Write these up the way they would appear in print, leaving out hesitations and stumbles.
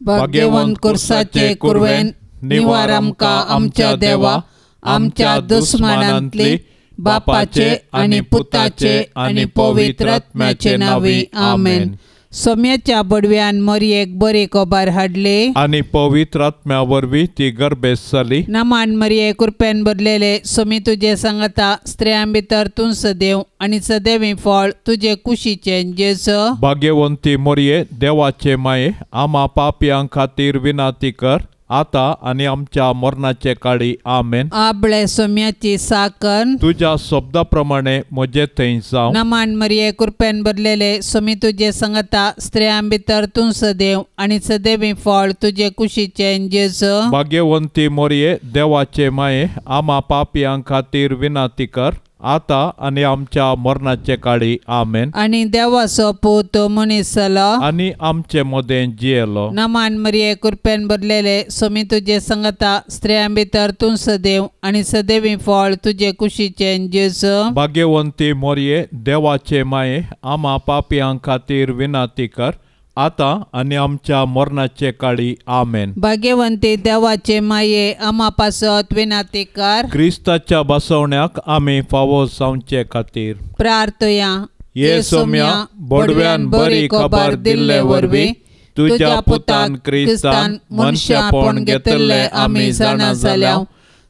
भाग्यवंत कुर्साचे कुरवेन निवार आमकां आमच्या देवा आमच्या दुस्मानांतली बापाचे आनी पुताचे आनी पवित्र आत्म्याचे नांवी आमेन. सोम्याच्या बडव्यान मरयेक बरी खबर हाडली आनी पवित्र आत्म्या वरवीं ती गर्भेस्त जाली. नमान मरये कृपेन भरलेले सोमी तुजे सांगता स्त्रियां भितर तूं सदैव आनी सदैवी फळ तुजे कुशीचें जेजू. भाग्यवंती मरये देवाचे माये आमा पापयां खातीर विनाती कर आता आनी आमच्या मरणाचे काळी आमेन. आबळे सोम्याची साकन तुज्या शब्दा प्रमाणे म्हजे थंय जावं. नमान मरये कृपेन भरलेले सोमी तुजे सांगता स्त्रियां भितर तूं सदैव आनी सदैवी फळ तुजे कुशीचें जेजू. भाग्यवंती मरये देवाचे माये आमा पापयां खातीर विनाती कर आता आनी आमच्या मरणाचे काळी आमेन. आनी देवाचो पूत मनीस जालो आनी आमचे मदें जियेलो. नमान मरये कृपेन भरलेले सोमी तुजे सांगता स्त्रियां भितर तूं सदैव आनी सदैवी फळ तुजे कुशीचें जेजू. भाग्यवंती मरये देवाचे माये आमा पापयां खातीर विनाती कर आता आनी आमच्या मरणाचे काळी आमेन. भाग्यवंती देवाचे माये आमा पासत विनाती कर. क्रिस्ताच्या बसवण्याक आमी फावो जावचे खातीर प्रार्थया. ये सोम्या बडव्यान बरी खबर दिल्ले वरवीं तुज्या पुतान क्रिस्तान मनशापण घेतिल्ले आमी जाणा जाल्या.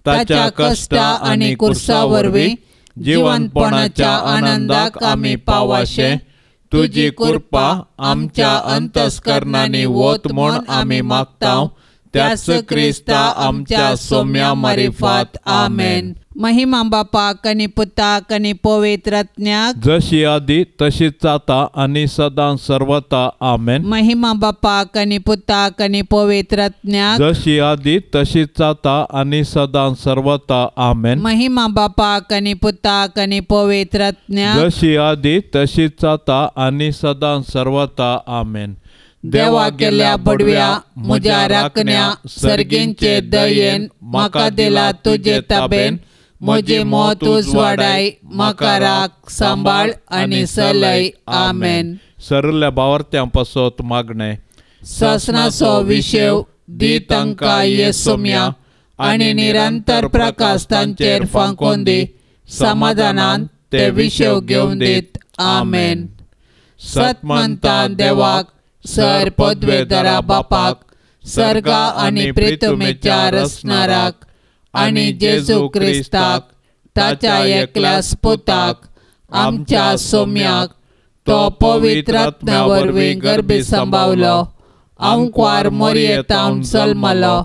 ताच्या कश्टा आनी कुर्सा वरवीं जिवनपणाच्या आनंदाक आमी पावाशे तुजी कृपा आमच्या अंतस्करणांनी वत म्हूण आमी मागता. त्याच क्रिस्ता आमच्या सोम्या मारिफात आमेन. महिमा बापाक आनी पुताक आनी पवित्र आत्म्याक जशी आदी तशीच आता आनी सदां सर्वता आमेन. महिमा बापाक आनी पुताक आनी पवित्र आत्म्याक जशी आदी तशीच आता आनी सदां सर्वता आमेन. महिमा बापाक आनी पुताक आनी पवित्र आत्म्याक जशी आदी तशीच आता आनी सदां सर्वता आमेन. देवा गेल्या बडव्या म्हज्या राखण्या सर्गींचे दयेन म्हाका दिला तुजे ताबेन म्हजी मौत उजवाडाय म्हाका राख सांबाळ आनी सलय आमेन. सरल्या बावर्त्यां पासत मागणें. सासणाचो विशेव दी तांकां ये सोम्या आनी निरंतर प्रकाश तांचेर फांकोवन दी समाधानान ते विशेव घेवन दीत आमेन. सतमंता देवाक सर पदवेदारा बापाक सर्गा आनी प्रितमेच्या रचणाराक आनी जेजू क्रिस्ताक ताच्या एकल्याच पुताक आमच्या सोम्याक तो पवित्र आत्म्या वरवीं गर्भी सांबावलो आंकवार मोरयेतावन जल्मलो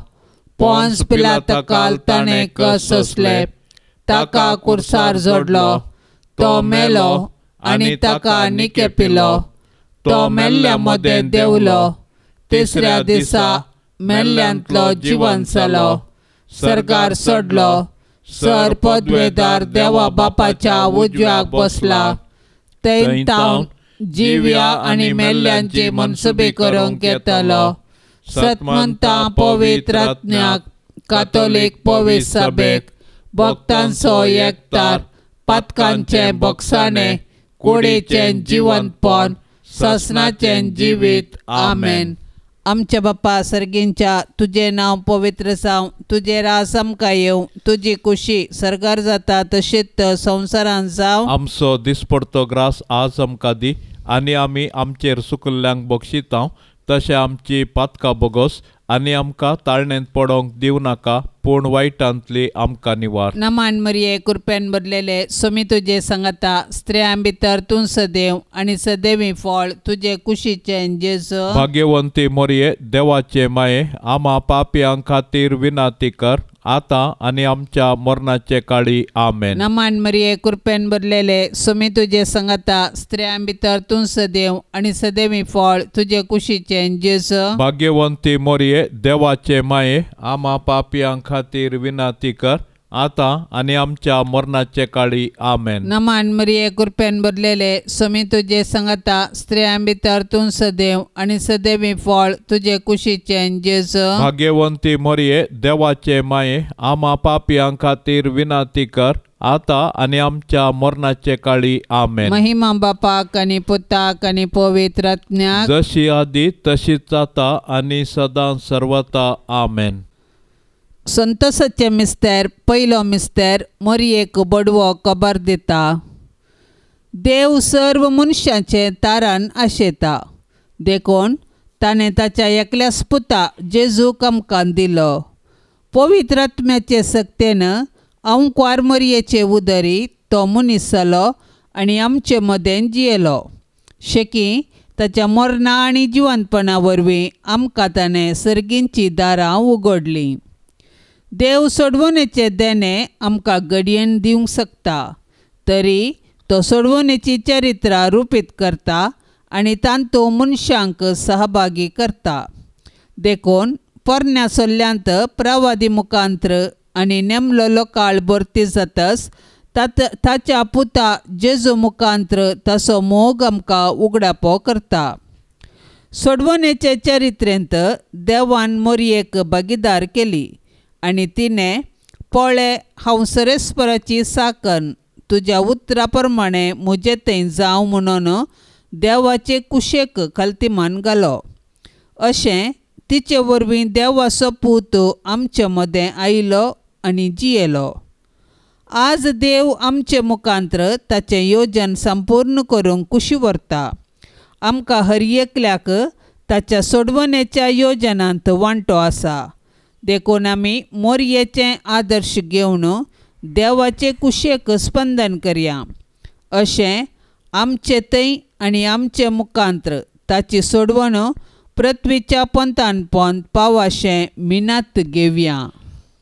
पोन्स पिलाताकाल ताणें कस सोंसले ताका कुर्सार जोडलो तो मेलो आनी ताका निकेपिलो तो मेल्ल्या मदें देंवलो तिसऱ्या दिसा मेल्ल्यांतलो जिवन जालो सरकार सोडलो सर पदवेदार देवा बापाच्या उजव्याक बसला थंय तावन जिव्या आनी मेल्ल्यांची मनसुबी करूंक येतलो. सतमंता पवित्र आत्म्याक कातोलीक पवित्र सभेक भक्तांचो एकतार पातकांचें बोगसाणें कुडीचें जिवनपण सासणाचें जिवीत आमेन. आमच्या बाप्पा सर्गींच्या तुजें नांव पवित्र जावं तुजें राज आमकां येवं तुजी कुशी सर्गार जाता तशीच संवसारांत जावं. आमचो दिसपडतो ग्रास आज आमकां दी आनी आमी आमचेर सुकल्ल्यांक बक्षिता तशें आमची पातकां बोगस आनी आमकां ताळणेंत पडोंक दिवं नाका पूण वायटांतली आमकां निवार. नमान मरये कृपेन भरलेले सोमी तुजे सांगता स्त्रियां भितर तूं सदैव आनी सदैवी फळ तुजे कुशीचें जेजू. भाग्यवंती मरये देवाचे माये आमा पापयां खातीर विनाती कर आता आनी आमच्या मरणाचे काळी आमेन. नमान मरये कृपेन भरलेले सोमी तुजे सांगता स्त्रियां भितर तूं सदैव आनी सदैवी फळ तुजे कुशीचें जेजू. भाग्यवंती मरये देवाचे माये आमा पापयां खातीर विनाती कर आता आनी आमच्या मरणाचे काळी आमेन. नमान मरये कृपेन भरलेले सोमी तुजे सांगता स्त्रियां भितर तूं सदैव आनी सदैवी फळ तुजे कुशीचें जेजू. भाग्यवंती मरये देवाचे माये आमा पापयां खातीर विनाती कर आतां आनी आमच्या मरणाचे काळी. आमेन. महिमा बापाक आनी पुताक आनी पवित्र आत्म्याक, जशी आदी तशीच आतां आनी सदां सर्वता. आमेन. संतोषाचे मिस्तेर पयलो मिस्तेर मोरयेक बडवो खबर दिता. देव सर्व मनशाचें तारण आशेता, देखून ताणें ताच्या एकल्याच पुता जेजूक आमकां दिलो. पवित्र आत्म्याचे सक्तेन अंकुवार मोरयेचे उदरी तो मनीस जालो आनी आमचे मदें जियेलो. शेकी ताच्या मरणा आनी जिवंतपणा वरवीं आमकां ताणें सर्गींची दारां उगडलीं. देव सोडवणेचे देणें आमकां घडयेन दिवंक शकता, तरी तो सोडवणेची चरित्रां रुपीत करता आनी तांतूं मनशांक सहभागी करता. देखून पोरण्या सल्ल्यांत प्रवादी मुखांत्र आनी नेमलेलो काळ भरती जातच ताच्या पुता जेजू मुखांत्र ताचो मोग आमकां उगडापो करता. सोडवणेचे चरित्रेंत देवान मोरयेक भागीदार केली आनी तिणें पळे हांव सरेस्पराची साकन तुज्या उतरा प्रमाणे म्हजे थंय जावं म्हणून देवाचे कुशेक खालतीमान घालो. अशें तिचे वरवीं देवाचो पूत आमचे मदें आयलो आनी जियेलो. आज देव आमचे मुखांत्र ताचें योजन संपूर्ण करूंक कुशी व्हरता. आमकां हर एकल्याक ताच्या सोडवणेच्या योजनांत वांटो आसा. देखून आमी मोरयेचें आदर्श घेवन देवाचे कुशेक स्पंदन करया. अशें आमचे थंय आनी आमचे मुखांत्र ताची सोडवण पृथ्वीच्या पंथान पोंत पावाशें मिनात घेवया.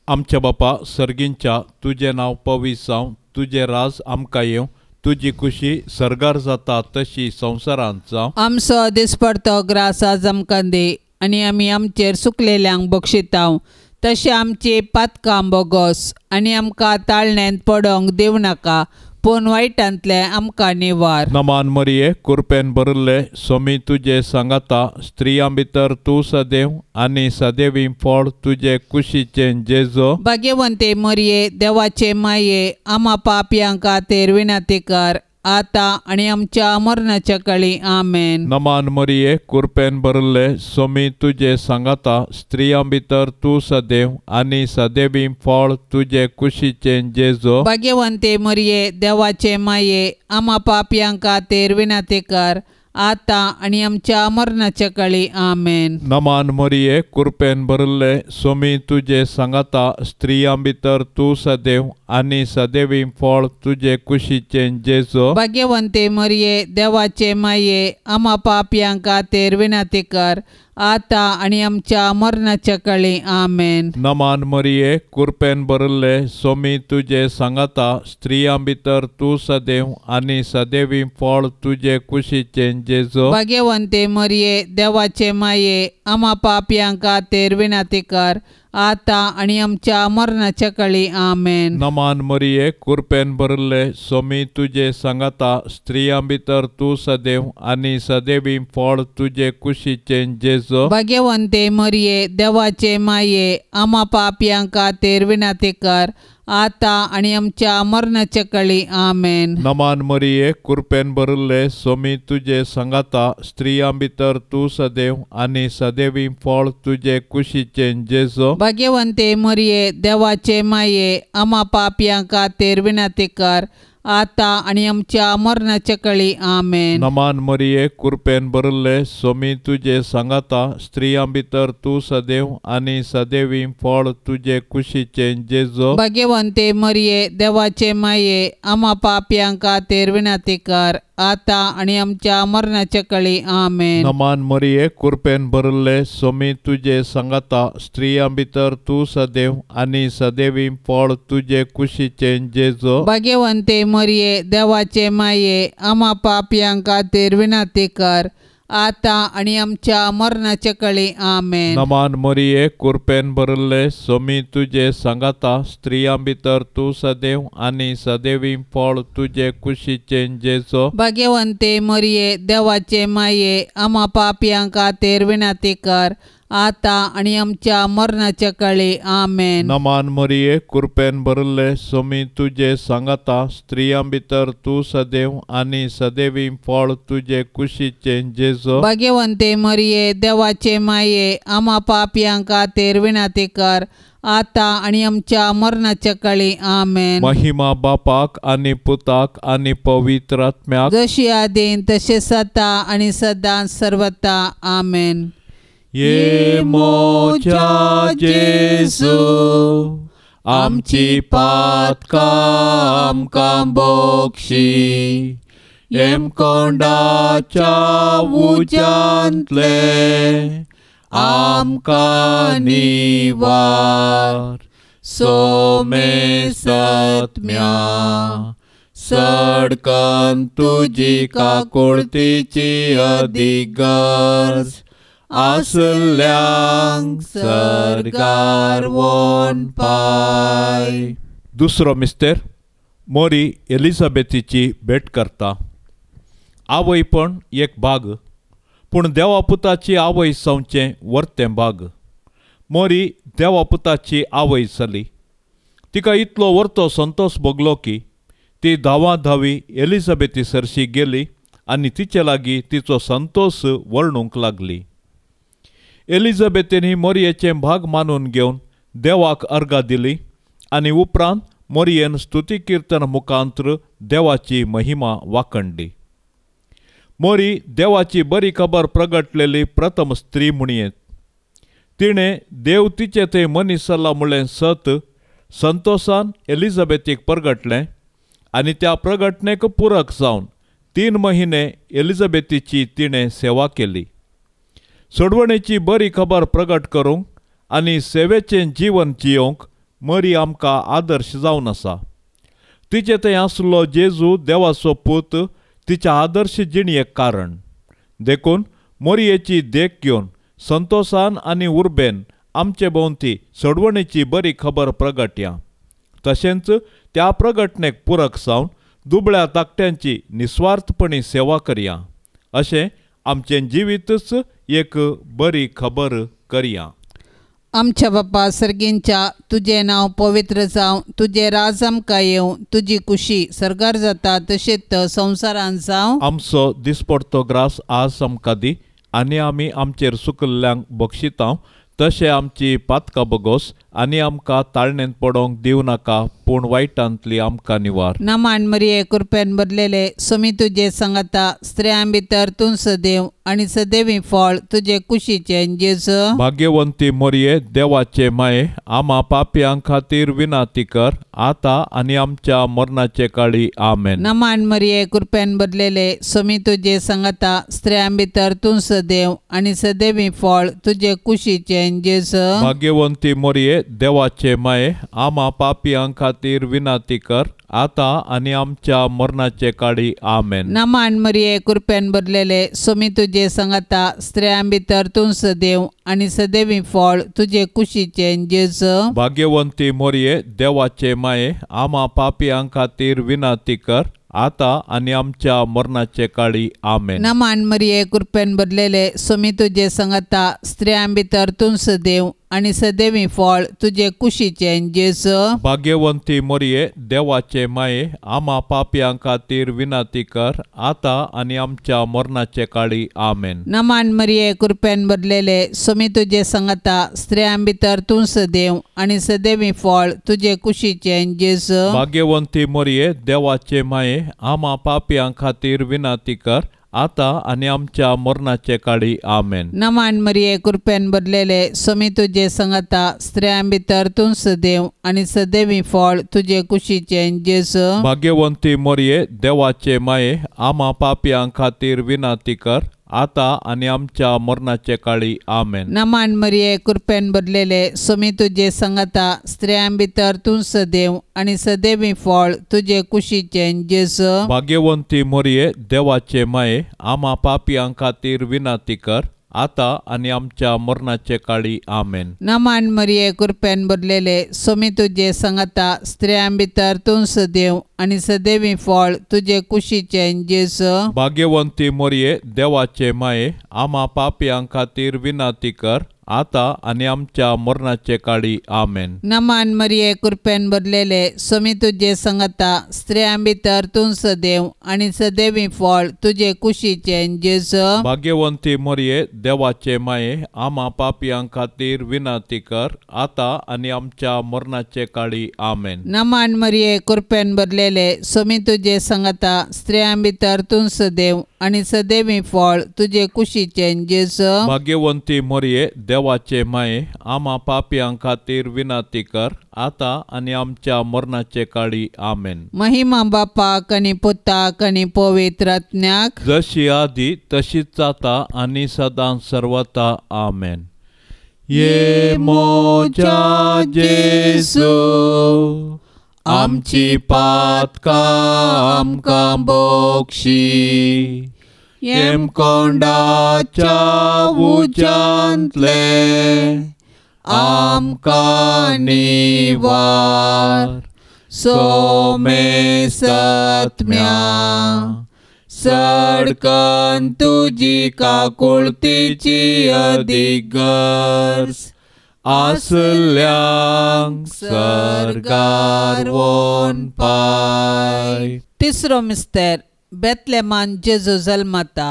आमच्या बापा सर्गींच्या, तुजें नांव पवित्र जावं, तुजें राज आमकां येवं, तुजी खुशी सर्गार जाता तशी संवसारांत जावं. आमचो दिसपडतो ग्रास आज आमकां दी आनी आमी आमचेर सुकलेल्यांक बक्षितांव तशें आमची पातकां बोगोस आनी आमकां ताळण्यांत पडोंक दिवं नाका, पूण वायटांतलें आमकां निवार. नमान मरिये, कुरपेन भरिल्ले, सोमी तुजे सांगाता, स्त्रियां भितर तूं सदैव आनी सदैवी फळ तुजे कुशीचें जेजो. भाग्यवंते मरिये, देवाचे माये, आमा पापयां खातीर विनंती कर आतां आनी आमच्या मरणाच्या काळी. आमेन. नमान मरिये, कुरपेन भरिल्ले, सोमी तुजे सांगाता, स्त्रियां भितर तूं सदैव आनी सदैवी फळ तुजे कुशीचें जेजो. भाग्यवंते मरिये, देवाचे माये, आमा पापयां खातीर विनंती कर आतां आनी आमच्या मरणाच्या काळी. आमेन. नमान मरिये, कुरपेन भरिल्ले, सोमी तुजे सांगाता, स्त्रियां भितर तूं सदैव आनी सदैवी फळ तुजे कुशीचें जेजो. भाग्यवंते मरिये, देवाचे माये, आमा पापयां खातीर विनंती कर आतां आनी आमच्या मरणाच्या काळी. आमेन. नमान मरिये, कुरपेन भरिल्ले, सोमी तुजे सांगाता, स्त्रियां भितर तूं सदैव आनी सदैवी फळ तुजे कुशीचें जेजो. भाग्यवंते मरिये, देवाचे माये, आमा पापयां खातीर विनंती कर आतां आनी आमच्या मरणाच्या काळी. आमेन. नमान मरिये, कुरपेन भरिल्ले, सोमी तुजे सांगाता, स्त्रियां भितर तूं सदैव आनी सदैवी फळ तुजे कुशीचें जेजो. भाग्यवंते मरिये, देवाचे माये, आमा पापयां खातीर विनंती कर आतां आनी आमच्या मरणाच्या काळी. आमेन. नमान मरिये, कुरपेन भरिल्ले, सोमी तुजे सांगाता, स्त्रियां भितर तूं सदैव आनी सदैवी फळ तुजे कुशीचें जेजो. भाग्यवंते मरिये, देवाचे माये, आमा पापयां खातीर विनंती कर आतां आनी आमच्या मरणाच्या काळी. आमेन. नमान मरिये, कुरपेन भरिल्ले, सोमी तुजे सांगाता, स्त्रियां भितर तूं सदैव आनी सदैवी फळ तुजे कुशीचें जेजो. भाग्यवंते मरिये, देवाचे माये, आमा पापयां खातीर विनंती कर आतां आनी आमच्या मरणाच्या काळी. आमेन. नमान मरिये, कुरपेन भरिल्ले, सोमी तुजे सांगाता, स्त्रियां भितर तूं सदैव आनी सदैवी फळ तुजे कुशीचें जेजो. भाग्यवंते मरिये, देवाचे माये, आमा पापयां खातीर विनंती कर आतां आनी आमच्या मरणाच्या काळी. आमेन. नमान मरिये, कुरपेन भरिल्ले, सोमी तुजे सांगाता, स्त्रियां भितर तूं सदैव आनी सदैवी फळ तुजे कुशीचें जेजो. भाग्यवंते मरिये, देवाचे माये, आमा पापयां खातीर विनंती कर आतां आनी आमच्या मरणाच्या काळी. आमेन. नमान मरिये, कृपेन भरिल्ले, स्वामी तुजे सांगाता, स्त्रियां भितर तूं सदैव आनी सदैवी फळ तुजे कुशीचें जेजू. भाग्यवंते मरिये, देवाचे माये, आमा पापयां खातीर विनंती कर, आतां आनी आमच्या मरणाच्या काळी. आमेन. महिमा बापाक आनी पुताक आनी पवित्र आत्म्याक, जशी आदीन तशें आतां आनी सदां सर्वता. आमेन. ये मोजा जेजू, आमची पातकां आमकां बक्षी, येमकोंडाच्या उज्यांतले आमकां निवार. सोमे सत्म्या सडकन तुजी काकुळतीची अदीक गरज आसल्यांक सरकार वोन पाय. दुसरो मिस्तेर मोरी एलिझाबेथीची भेट करता. आवयपण एक भाग, पूण देवापुताची आवय जावचें वर्तें भाग. मोरी देवापुताची आवय जाली. तिका इतलो वर्तो संतोश भोगलो की ती धांवा धांवी एलिझाबेथी सरशी गेली आनी तिचे लागीं तिचो संतोश वर्णूंक लागली. एलिझाबेथीन मोरयेचें भाग मानून घेवन देवाक अर्गां दिली आनी उपरांत मोरयेन स्तुती किर्तन मुखांत्र देवाची महिमा वाखणली. मोरी देवाची बरी खबर प्रगटलेली प्रथम स्त्री म्हणयेत. तिणें देव तिचे थंय मनीस जाला म्हणलें सत संतोशान एलिझाबेथीक परगटलें आनी त्या प्रगटणेक पुरक जावन 3 महिने एलिझाबेथीची तिणें सेवा केली. सोडवणेची बरी खबर प्रगट करूंक आनी सेवेचें जीवन जियोवंक मरी आमकां आदर्श जावन आसा. तिचे थंय आसलो जेजू देवाचो पूत तिच्या आदर्श जिणेक कारण. देखून मोरयेची देख घेवन संतोशान आनी उर्बेन आमचे भोंवती सोडवणेची बरी खबर प्रगटया. तशेंच त्या प्रगटणेक पुरक जावन दुबळ्या धाकट्यांची निस्वार्थपणी सेवा करया. अशें आमचें जिवीतच एक बरी खबर करया. आमच्या बापा सर्गींच्या, तुजें नांव पवित्र जावं, तुजें राज आमकां येवं, तुजी कुशी सर्गार जाता तशेंच संवसारांत जावं. आमचो दिसपडतो ग्रास आज आमकां दी आनी आमी आमचेर सुकल्ल्यांक बक्षितांव तशें आमची पातकां बगोस आनी आमकां ताळणेंत पडोवंक दिवं नाका, पूण वायटांतली आमकां निवार. नमान मरिये, कृपेन भरलेले, स्वामी तुजे सांगाता, स्त्रियां भितर तूं सदैव आनी सदैवी फळ तुजे कुशीचें जेजू. भाग्यवंती मरिये, देवाचे माये, आमा पापयां खातीर विनंती कर, आतां आनी आमच्या मरणाचे काळी. आमेन. नमान मरिये, कृपेन भरलेले, स्वामी तुजे सांगाता, स्त्रियां भितर तूं सदैव आनी सदैवी फळ तुजे कुशीचें जेजू. भाग्यवंती मरिये, देवाचे माये, आमा पापयां खातीर विनंती कर, आतां आनी आमच्या मरणाचे काळी. आमेन. नमान मरिये, कृपेन भरलेले, स्वामी तुजे सांगाता, स्त्रियां भितर तूं सदैव आनी सदैवी फळ तुजे कुशीचें जेजू. भाग्यवंती मरिये, देवाचे माये, आमा पापयां खातीर विनंती कर, आतां आनी आमच्या मरणाचे काळी. आमेन. नमान मरिये, कृपेन भरलेले, स्वामी तुजे सांगाता, स्त्रियां भितर तूं सदैव आनी सदैवी फळ तुजे कुशीचें जेजू. भाग्यवंती मरिये, देवाचे माये, आमा पापयां खातीर विनंती कर, आतां आनी आमच्या मरणाचे काळी. आमेन. नमान मरिये, कृपेन भरलेले, स्वामी तुजे सांगाता, स्त्रियां भितर तूं सदैव आनी सदैवी फळ तुजे कुशीचें जेजू. भाग्यवंती मरिये, देवाचे माये, आमा पापयां खातीर विनंती कर, आतां आनी आमच्या मरणाचे काळी. आमेन. नमान मरिये, कृपेन भरलेले, स्वामी तुजे सांगाता, स्त्रियां भितर तूं सदैव आनी सदैवी फळ तुजे कुशीचें जेजू. भाग्यवंती मरिये, देवाचे माये, आमा पापयां खातीर विनंती कर, आतां आनी आमच्या मरणाचे काळी. आमेन. नमान मरिये, कृपेन भरलेले, स्वामी तुजे सांगाता, स्त्रियां भितर तूं सदैव आनी सदैवी फळ तुजे कुशीचें जेजू. भाग्यवंती मरिये, देवाचे माये, आमा पापयां खातीर विनंती कर, आतां आनी आमच्या मरणाचे काळी. आमेन. नमान मरिये, कृपेन भरलेले, स्वामी तुजे सांगाता, स्त्रियां भितर तूं सदैव आनी सदैवी फळ तुजे कुशीचें जेजू. भाग्यवंती मरिये, देवाचे माये, आमा पापयां खातीर विनंती कर, आतां आनी आमच्या मरणाचे काळी. आमेन. नमान मरिये, कृपेन भरलेले, स्वामी तुजे संगता, स्त्रियां भितर तूं सदैव आनी सदैवी फळ तुजे कुशीचें जेजू. भाग्यवंती मरिये, देवाचे माये, आमा पापयां खातीर विनंती कर, आतां आनी आमच्या मरणाचे काळी. आमेन. नमान मरिये, कृपेन भरलेले, स्वामी तुजे संगता, स्त्रियां भितर तूं सदैव आनी सदैवी फळ तुजे कुशीचें जेजू. भाग्यवंती मरिये, देवाचे माये, आमा पापयां खातीर विनंती कर, आतां आनी आमच्या मरणाचे काळी. आमेन. महिमा बापाक आनी पुताक आनी पवित्र आत्म्याक, जशी आदी तशीच जाता आनी सदां सर्वता. आमेन. ये मोजा जेजू, आमची पातकां आमकां बक्षी, येमकोंडाच्या उज्यांतले आमकां निवार. सोमेसत्म्या सडकन तुजी काकुळतीची अदीक गरज आसल्यांक सर्गार वोन पाय. तिसरो मिस्तेर, बेतलेमान जेजू जल्मता.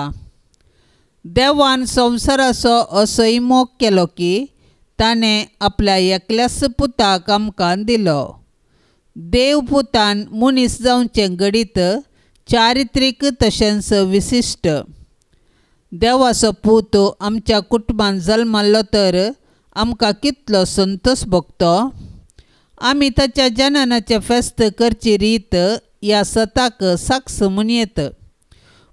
देवान संवसाराचो असोय मोग केलो की ताणें आपल्या एकल्याच पुताक आमकां दिलो. देव पुतान मनीस जावचें घडीत चारित्रीक तशेंच विशिश्ट. देवाचो पूत आमच्या कुटुंबान जल्मल्लो तर आमकां कितलो संतोश भोगतो. आमी ताच्या जननाचें फेस्त करची रीत ह्या सताक साक्ष म्हणयेत.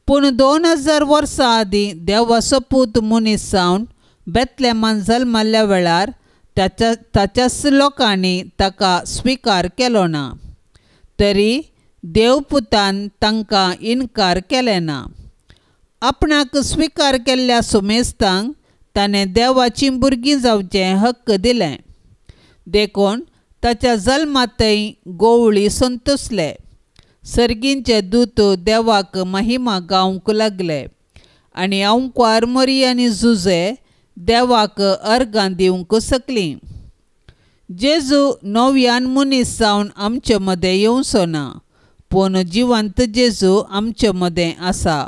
पूण 2000 वर्सां आदीं देवाचो पूत मनीस जावन बेतलेमान जल्मल्ल्या वेळार ताच्याच लोकांनी ताका स्विकार केलो ना, तरी देवपुतान तांकां इनकार केलें ना. आपणाक स्विकार केल्ल्या सुमेस्तांक ताणें देवाचीं भुरगीं जावचें हक्क दिलें. देखून ताच्या जल्मांतय गोवळी संतोसले. सर्गींचे दूत देवाक महिमा गावंक लागले आनी अंकवार मरी आनी जुजे देवाक अर्गां दिवंक शकलीं. जेजू नव्यान मनीस जावन आमचे मदें येवचो ना, पूण जिवंत जेजू आमचे मदें आसा.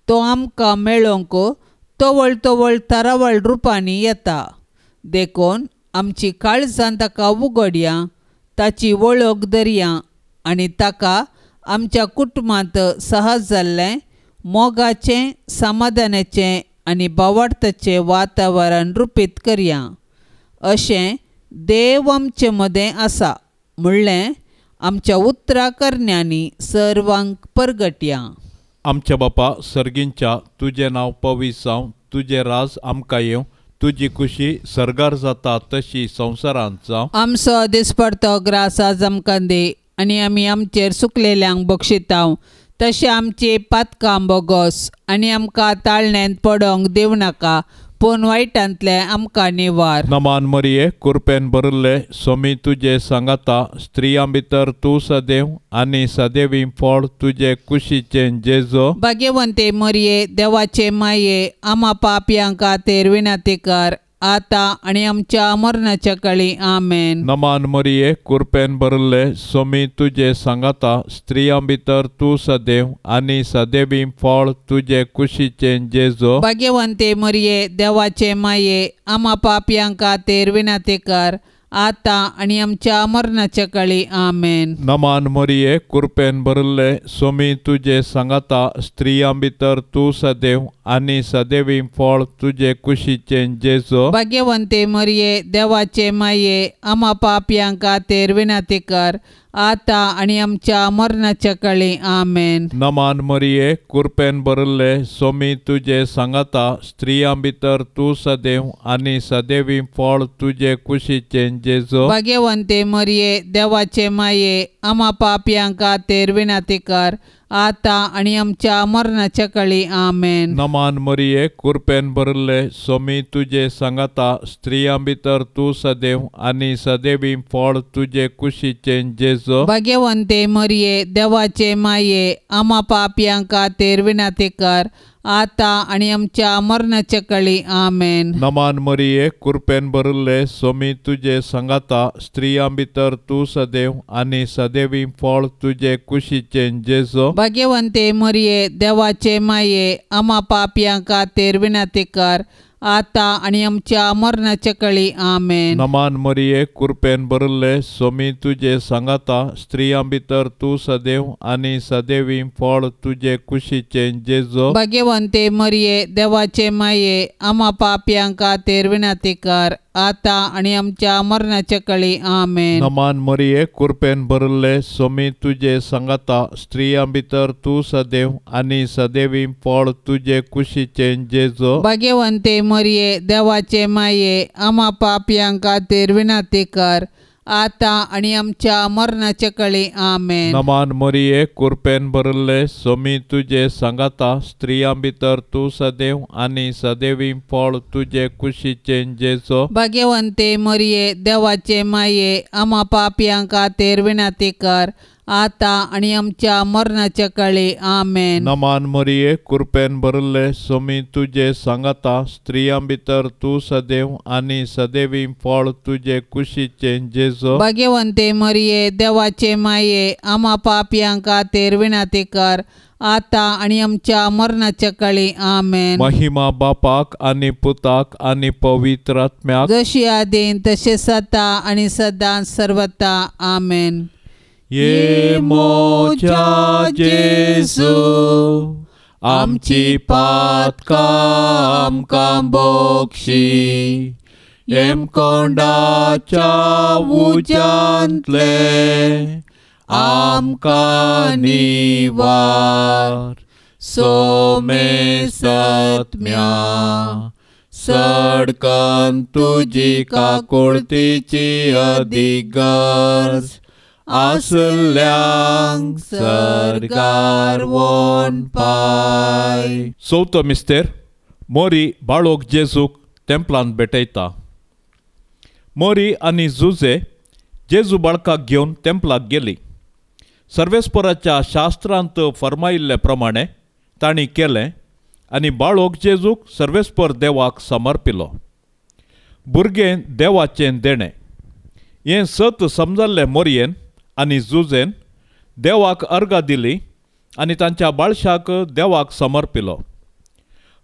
तो आमकां मेळोवंक तवळ तवळ तरावळ रुपांनी येता. देखून आमची काळजां ताका उगडया, ताची वळख धरया आनी ताका आमच्या कुटुंबांत सहज जाल्लें मोगाचें, समाधानाचें आनी भावार्थाचें वातावरण रुपीत करया. अशें देव आमचे मदें आसा म्हणलें आमच्या उतरा करण्यांनी सर्वांक परगटया. आमच्या बापा सर्गींच्या, तुजें नांव पवित्र जावं, तुजें राज आमकां येवं, तुजी खुशी सर्गार जाता तशी संवसारांत जावं. आमचो दिसपडतो ग्रास आज आमकां दी आनी आमी आमचेर सुकलेल्यांक बक्षितांव तशें आमची पातकां बोगोस आनी आमकां ताळण्यांत पडोंक दिवं नाका, पूण वायटांतलें आमकां निवार. नमान मरिये, कृपेन भरिल्ले, स्वामी तुजे सांगाता, स्त्रियां भितर तूं सदैव आनी सदैवी फळ तुजे कुशीचें जेजू. भाग्यवंते मरिये, देवाचे माये, आमा पापयां खातीर विनंती कर, आतां आनी आमच्या मरणाच्या काळी. आमेन. नमान मरिये, कृपेन भरिल्ले, स्वामी तुजे सांगाता, स्त्रियां भितर तूं सदैव आनी सदैवी फळ तुजे कुशीचें जेजू. भाग्यवंते मरिये, देवाचे माये, आमा पापयां खातीर विनंती कर, आतां आनी आमच्या मरणाच्या काळी. आमेन. नमान मरिये, कृपेन भरिल्ले, स्वामी तुजे सांगाता, स्त्रियां भितर तूं सदैव आनी सदैवी फळ तुजे कुशीचें जेजू. भाग्यवंते मरिये, देवाचे माये, आमा पापयां खातीर विनंती कर, आतां आनी आमच्या मरणाच्या काळी. आमेन. नमान मरिये, कृपेन भरिल्ले, स्वामी तुजे सांगाता, स्त्रियां भितर तूं सदैव आनी सदैवी फळ तुजे कुशीचें जेजू. भाग्यवंते मरिये, देवाचे माये, आमा पापयां खातीर विनंती कर, आतां आनी आमच्या मरणाच्या काळी. आमेन. नमान मरिये, कृपेन भरिल्ले, स्वामी तुजे सांगाता, स्त्रियां भितर तूं सदैव आनी सदैवी फळ तुजे कुशीचें जेजू. भाग्यवंते मरिये, देवाचे माये, आमा पापयां खातीर विनंती कर, आतां आनी आमच्या मरणाच्या काळी. आमेन. नमान मरिये, कृपेन भरिल्ले, सोमी तुजे सांगाता, स्त्रियां भितर तूं सदैव आनी सदैवी फळ तुजे कुशीचें जेजो. भाग्यवंते मरिये, देवाचे माये, आमा पापयां खातीर विनंती कर, आतां आनी आमच्या मरणाच्या काळी. आमेन. नमान मरिये, कृपेन भरिल्ले, सोमी तुजे सांगाता, स्त्रियां भितर तूं सदैव आनी सदैवी फळ तुजे कुशीचें जेजो. भाग्यवंते मरिये, देवाचे माये, आमा पापयां खातीर विनंती कर, आतां आनी आमच्या मरणाच्या काळी. आमेन. नमान मरिये, कृपेन भरिल्ले, सोमी तुजे सांगाता, स्त्रियां भितर तूं सदैव आनी सदैवी फळ तुजे कुशीचें जेजो. भाग्यवंते मरिये, देवाचे माये, आमा पापयां खातीर विनंती कर, आतां आनी आमच्या मरणाच्या काळी. आमेन. नमान मरिये, कृपेन भरिल्ले, सोमी तुजे सांगाता, स्त्रियां भितर तूं सदैव आनी सदैवी फळ तुजे कुशीचें जेजो. भाग्यवंते मरिये, देवाचे माये, आमा पापयां खातीर विनंती कर, आतां आनी आमच्या मरणाच्या काळी. आमेन. नमान मरिये, कृपेन भरिल्ले, सोमी तुजे सांगाता, स्त्रियां भितर तूं सदैव आनी सदैवी फळ तुजे कुशीचें जेजो. भाग्यवंते मरिये, देवाचे माये, आमा पापयां खातीर विनंती कर, आतां आनी आमच्या मरणाच्या काळी. आमेन. महिमा बापाक आनी पुताक आनी पवित्र आत्म्याक, जशी आदीन तशें आतां आनी सदां सर्वता. आमेन. ये मोजा जेजू, आमची पातकां आमकां बक्षी, येमकोंडाच्या उज्यांतले आमकां निवार, सोमे सत्म्या सडकन तुजी काकुळतीची अदीक गरज आसल्यांक सरकार वोन पाय. चवथो मिस्तेर. मोरी बाळोक जेजूक तेंपलान भेटयता. मोरी आनी जुजे जेजू बाळकाक घेवन तेंपलाक गेली. सर्वेस्पराच्या शास्त्रांत फर्मायिल्ले प्रमाणे तांणी केलें आनी बाळोक जेजूक सर्वेस्पर देवाक समर्पिलो. भुरगें देवाचें देणें हें सत समजल्लें मोरयेन आनी जुजेन देवाक अर्गां दिली आनी तांच्या बाळशाक देवाक समर्पिलो.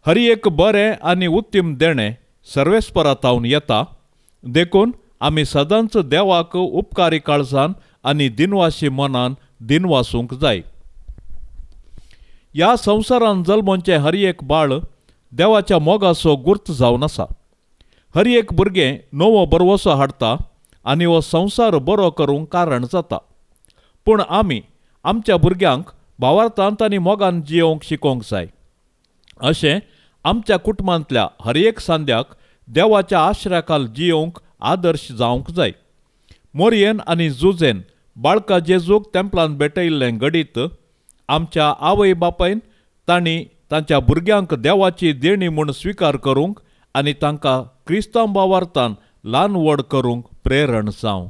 हर एक बरें आनी उत्तम देणें सर्वेस्परा थावन येता, देखून आमी सदांच देवाक उपकारी काळजान आनी दिनवाशी मनान दिनवासूंक जाय. ह्या संवसारान जल्मोचें हर एक बाळ देवाच्या मोगाचो गुर्त जावन आसा. हर एक भुरगें नवो भरवसो हाडटा आनी हो संवसार बरो करूंक कारण जाता. पूण आमी आमच्या भुरग्यांक भावार्थांत आनी मोगान जियोवंक शिकोवंक जाय. अशें आमच्या कुटुंबांतल्या हर एक सांद्याक देवाच्या आश्र्याखाल जियोवंक आदर्श जावंक जाय. मोरयेन आनी जुजेन बाळका जेजूक तेंपलान भेटयिल्लें घडीत आमच्या आवय बापायन तांणी तांच्या भुरग्यांक देवाची देणी म्हूण स्विकार करूंक आनी तांकां क्रिस्तांव भावार्थान ल्हान व्हड करूंक प्रेरण जावं.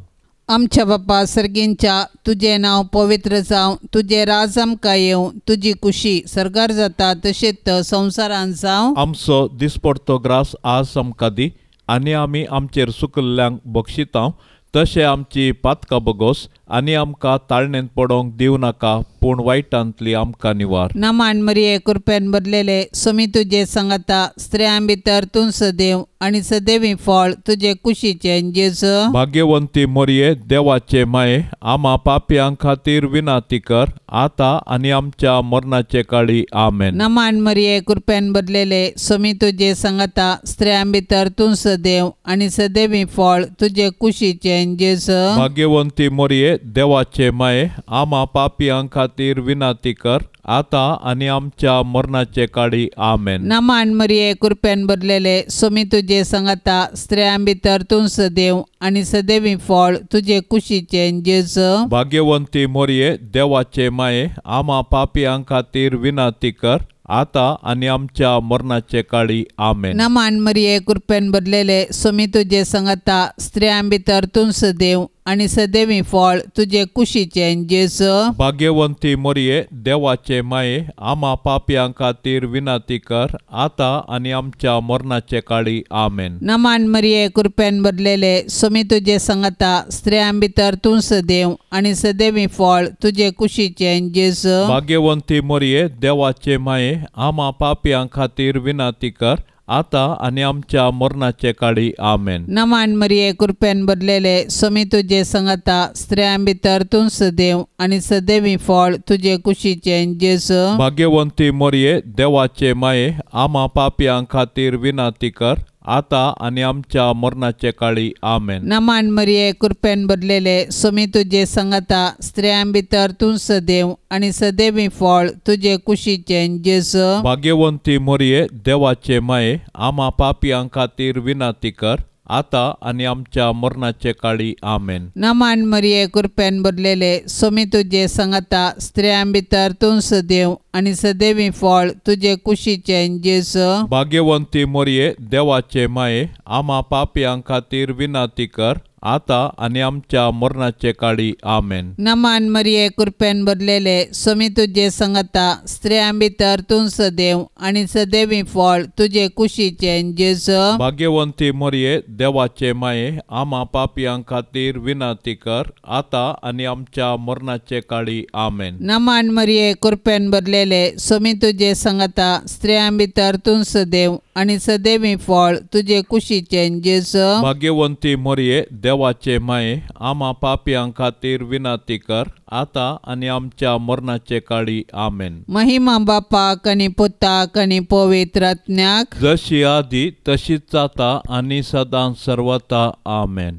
आमच्या बापा सर्गींच्या, तुजें नांव पवित्र जावं, तुजें राज आमकां येवं, तुजी कुशी सर्गार जाता तशेंच संवसारान जावं. आमचो दिसपडतो ग्रास आज आमकां दी आनी आमी आमचेर सुकल्ल्यांक बक्षितांव तशें आमची पातकां बगोस आनी आमकां ताळणेंत पडोवंक दिवं नाका, पूण वायटांतली आमकां निवार. नमान मरिये, कृपेन भरलेले, सोमी तुजे सांगाता, स्त्रियां भितर तूं सदैव आनी सदैवी फळ तुजे कुशीचें जेजू. भाग्यवंती मरिये, देवाचे माये, आमा पापयां खातीर विनंती कर, आतां आनी आमच्या मरणाचे काळी. आमेन. नमान मरिये, कृपेन भरलेले, सोमी तुजे सांगाता, स्त्रियां भितर तूं सदैव आनी सदैवी फळ तुजे कुशीचें जेजू. भाग्यवंती मरिये, देवाचे माये, आमा पापयां खातीर विनंती कर, आतां आनी आमच्या मरणाचे काळी. आमेन. नमान मरिये, कृपेन भरलेले, सोमी तुजे सांगाता, स्त्रियां भितर तूं सदैव आनी सदैवी फळ तुजे कुशीचें जेजू. भाग्यवंती मरिये, देवाचे माये, आमा पापयां खातीर विनंती कर, आतां आनी आमच्या मरणाचे काळी. आमेन. नमान मरिये, कृपेन भरलेले, स्वामी तुजे संगता, स्त्रियां भितर तूं सदैव आनी सदैवी फळ तुजे कुशीचें जेजू. भाग्यवंती मरिये, देवाचे माये, आमा पापयां खातीर विनंती कर, आतां आनी आमच्या मरणाचे काळी. आमेन. नमान मरिये, कृपेन भरलेले, स्वामी तुजे संगता, स्त्रियां भितर तूं सदैव आनी सदैवी फळ तुजे कुशीचें जेजू. भाग्यवंती मरिये, देवाचे माये, आमा पापयां खातीर विनंती कर, आतां आनी आमच्या मरणाचे काळी. आमेन. नमान मरिये, कृपेन भरलेले, स्वामी तुजे संगता, स्त्रियां भितर तूं सदैव आनी सदैवी फळ तुजे कुशीचें जेजू. भाग्यवंती मरिये, देवाचे माये, आमा पापयां खातीर विनंती कर, आतां आनी आमच्या मरणाचे काळी. आमेन. नमान मरिये, कृपेन भरलेले, स्वामी तुजे संगता, स्त्रियां भितर तूं सदैव आनी सदैवी फळ तुजे कुशीचें जेजू. भाग्यवंती मरिये, देवाचे माये, आमा पापयां खातीर विनंती कर, आतां आनी आमच्या मरणाचे काळी. आमेन. नमान मरिये, कृपेन भरलेले, स्वामी तुजे संगता, स्त्रियां भितर तूं सदैव आनी सदैवी फळ तुजे कुशीचें जेजू. भाग्यवंती मरिये, देवाचे माये, आमा पापयां खातीर विनंती कर, आतां आनी आमच्या मरणाचे काळी. आमेन. नमान मरिये, कृपेन भरलेले, स्वामी तुजे संगता, स्त्रियां भितर तूं सदैव आनी सदैवी फळ तुजे कुशीचें जेजू. भाग्यवंती मरिये, देवाचे माये, आमा पापयां खातीर विनंती कर, आतां आनी आमच्या मरणाचे काळी. आमेन. नमान मरिये, कृपेन भरलेले, स्वामी तुजे संगता, स्त्रियां भितर तूं सदैव आनी सदैवी फळ तुजे कुशीचें जेजू. भाग्यवंती मरिये, देवाचे माये, आमा पापयां खातीर विनंती कर, आतां आनी आमच्या मरणाचे काळी. आमेन. महिमा बापाक आनी पुताक आनी पवित्र आत्म्याक, जशी आदी तशीच जाता आनी सदां सर्वता. आमेन.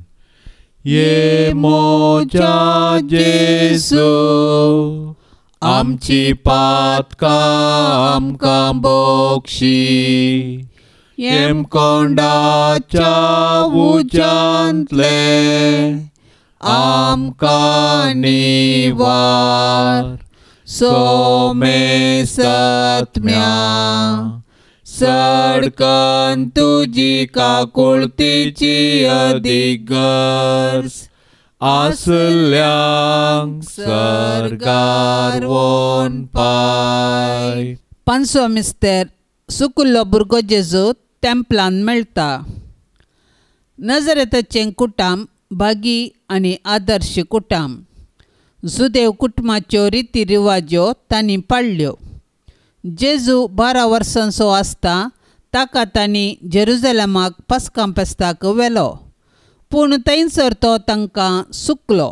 ये मोजा जेजू, आमची पातकां आमकां बक्षी, येमकोंडाच्या उज्यांतले आमकां निवार, सोमेसत्म्या सडकन तुजी काकुळतीची अदीक गरज आसल्यांक सर्गार वोन पाय. पांचवो मिस्तेर, सुकुल्लो भुरगो जेजू तेंपलान मेळटा. नजरेताचें कुटाम भागी आनी आदर्श कुटाम. जुदेव कुटुंबाच्यो रिती रिवाज्यो तांणी पाळ्ळ्यो. जेजू 12 वर्सांचो आसता ताका तांणी जेरुजलमाक पास्कां फेस्ताक व्हेलो, पूण थंयसर तो तांकां सुकलो.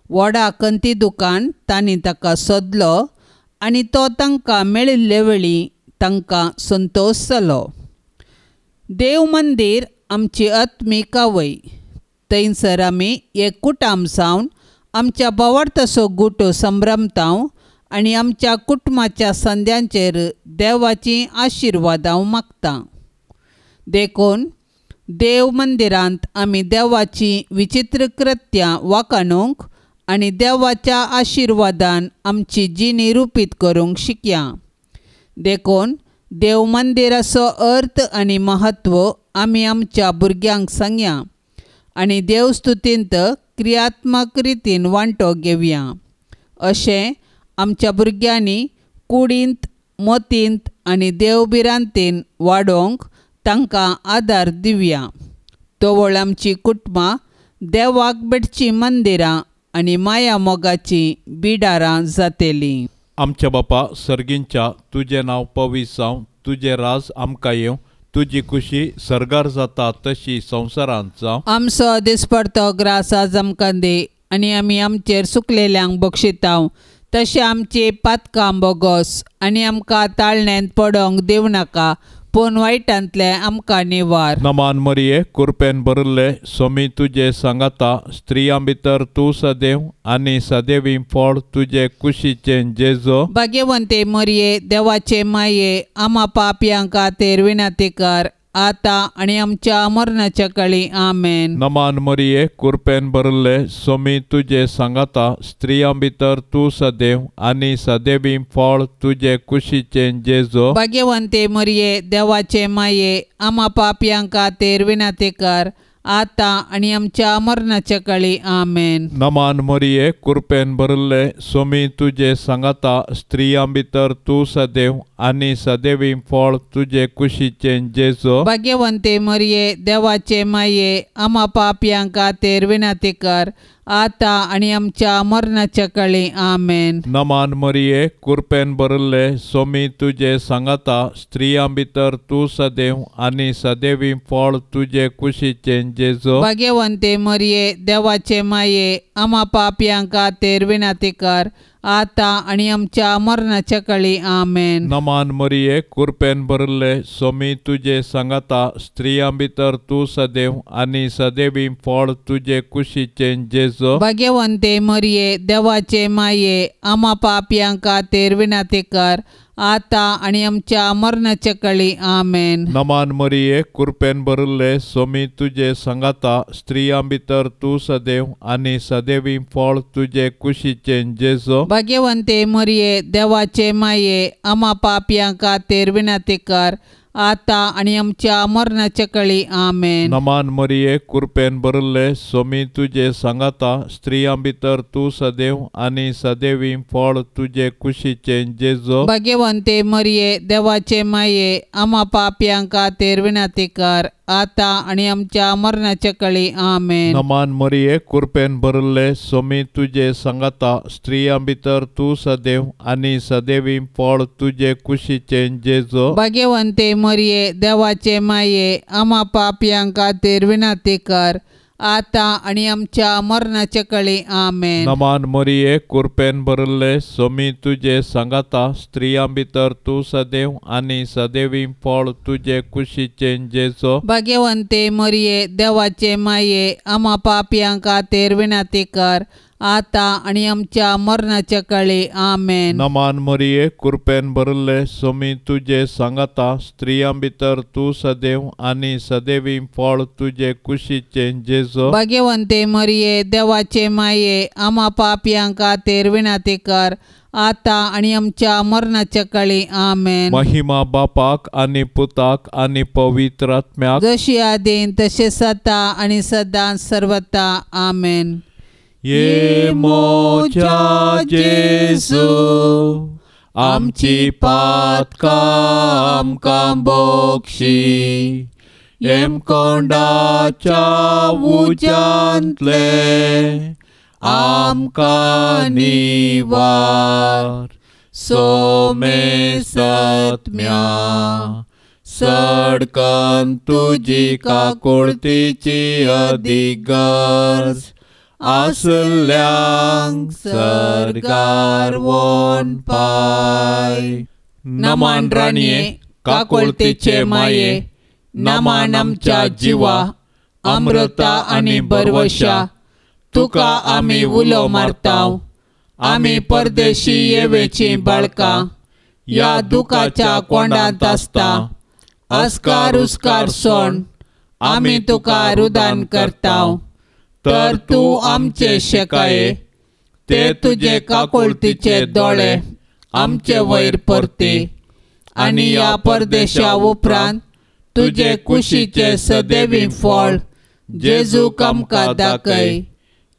व्हडा कंती दुकान तांणी ताका सोदलो आनी तो तांकां मेळिल्ले वेळी तांकां संतोश जालो. देव मंदीर आमची आत्मीक आवय. थंयसर आमी एक कुटाम जावन आमच्या भावार्थाचो गुट संभ्रमता आनी आमच्या कुटुंबाच्या संद्यांचेर देवाची आशिर्वादां मागता. देखून देव मंदिरांत आमी देवाची विचित्र कृत्यां वाखाणूंक आनी देवाच्या आशिर्वादान आमची जिणी रुपीत करूंक शिकया. देखून देव मंदिराचो अर्थ आनी महत्व आमी आमच्या भुरग्यांक सांगया आनी देवस्तुतींत क्रियात्मक रितीन वांटो घेवया. अशें आमच्या भुरग्यांनी कुडींत, मतींत आनी देवभिरांतीन वाडोवंक तांकां आदार दिवया. तवळ आमची कुटुंबां देवाक भेटचीं मंदिरां आनी माया मोगाचीं बिडारां जातलीं. आमच्या बापा सर्गींच्या, तुजें नांव पवित्र जावं, तुजें राज आमकां येवं, तुजी खुशी सर्गार जाता तशी संवसारांत जावं. आमचो दिसपडतो ग्रास आज आमकां दी आनी आमी आमचेर सुकलेल्यांक बक्षितांव तशें आमची पातकां बोगोस आनी आमकां ताळण्यांत पडोंक दिवं नाका, पूण वायटांतलें आमकां निवार. नमान मरिये, कुरपेन भरिल्ले, स्वामी तुजे सांगाता, स्त्रियां भितर तूं सदैव आनी सदैवी फळ तुजे कुशीचें जेजो. भाग्यवंते मरिये, देवाचे माये, आमा पापयां खातीर विनंती कर आतां आनी आमच्या मरणाच्या काळी. आमेन. नमान मरिये, कुरपेन भरिल्ले, सोमी तुजे सांगाता, स्त्रियां भितर तूं सदैव आनी सदैवी फळ तुजे कुशीचें जेजो. भाग्यवंते मरिये, देवाचे माये, आमा पापयां खातीर विनंती कर, आतां आनी आमच्या मरणाच्या काळी. आमेन. नमान मरिये, कुरपेन भरिल्ले, सोमी तुजे सांगाता, स्त्रियां भितर तूं सदैव आनी सदैवी फळ तुजे कुशीचें जेजो. भाग्यवंते मरिये, देवाचे माये, आमा पापयां खातीर विनंती कर, आतां आनी आमच्या मरणाच्या काळी. आमेन. नमान मरिये, कुरपेन भरिल्ले, सोमी तुजे सांगाता, स्त्रियां भितर तूं सदैव आनी सदैवी फळ तुजे कुशीचें जेजो. भाग्यवंते मरिये, देवाचे माये, आमा पापयां खातीर विनंती कर, आतां आनी आमच्या मरणाच्या काळी. आमेन. नमान मरिये, कुरपेन भरिल्ले, सोमी तुजे सांगाता, स्त्रियां भितर तूं सदैव आनी सदैवी फळ तुजे कुशीचें जेजो. भाग्यवंते मरिये, देवाचे माये, आमा पापयां खातीर विनंती कर, आतां आनी आमच्या मरणाच्या काळी. आमेन. नमान मरिये, कुरपेन भरिल्ले, सोमी तुजे सांगाता, स्त्रियां भितर तूं सदैव आनी सदैवी फळ तुजे कुशीचें जेजो. भाग्यवंते मरिये, देवाचे माये, आमा पापयां खातीर विनंती कर, आतां आनी आमच्या मरणाच्या काळी. आमेन. नमान मरिये, कुरपेन भरिल्ले, सोमी तुजे सांगाता, स्त्रियां भितर तूं सदैव आनी सदैवी फळ तुजे कुशीचें जेजो. भाग्यवंते मरिये, देवाचे माये, आमा पापयां खातीर विनंती कर, आतां आनी आमच्या मरणाच्या काळी. आमेन. नमान मरिये, कुरपेन भरिल्ले, सोमी तुजे सांगाता, स्त्रियां भितर तूं सदैव आनी सदैवी फळ तुजे कुशीचें जेजो. भाग्यवंते मरिये, देवाचे माये, आमा पापयां खातीर विनंती कर, आतां आनी आमच्या मरणाच्या काळी. आमेन. नमान मरिये, कुरपेन भरिल्ले, सोमी तुजे सांगाता, स्त्रियां भितर तूं सदैव आनी सदैवी फळ तुजे कुशीचें जेजो. भाग्यवंते मरिये, देवाचे माये, आमा पापयां खातीर विनंती कर, आतां आनी आमच्या मरणाच्या काळी. आमेन. नमान मरिये, कुरपेन भरिल्ले, सोमी तुजे सांगाता, स्त्रियां भितर तूं सदैव आनी सदैवी फळ तुजे कुशीचें जेजो. भाग्यवंते मरिये, देवाचे माये, आमा पापयां खातीर विनंती कर, आतां आनी आमच्या मरणाच्या काळी. आमेन. महिमा बापाक आनी पुताक आनी पवित्र आत्म्याक, जशी आदीन तशें सदा आनी सदां सर्वता. आमेन. ये मोजा जेजू, आमची पातकां आमकां बोक्षी, येमकोंडाच्या उज्यांतले आमकां निवार, सोमे सत्म्या सडकन तुजी काकुळतीची अदीक गरज आसल्यांक सर्गार वोन पाय. नमान राणये, काकुळतीचे माये, नमान आमच्या जिवा, अमृता आनी बरवशा, तुका आमी उलो मारताव, आमी परदेशी येवेची बाळकां, ह्या दुखाच्या कोंडांत आसता, आस्कार उस्कार सोण आमी तुका रुदान करताव, तर तूं आमचे शेकाये, ते तुजे काकुळतीचे दोळे आमचे वयर परती, आनी ह्या परदेशा उपरांत तुजे कुशीचे सदैवी फळ जेजूक आमकां दाखय.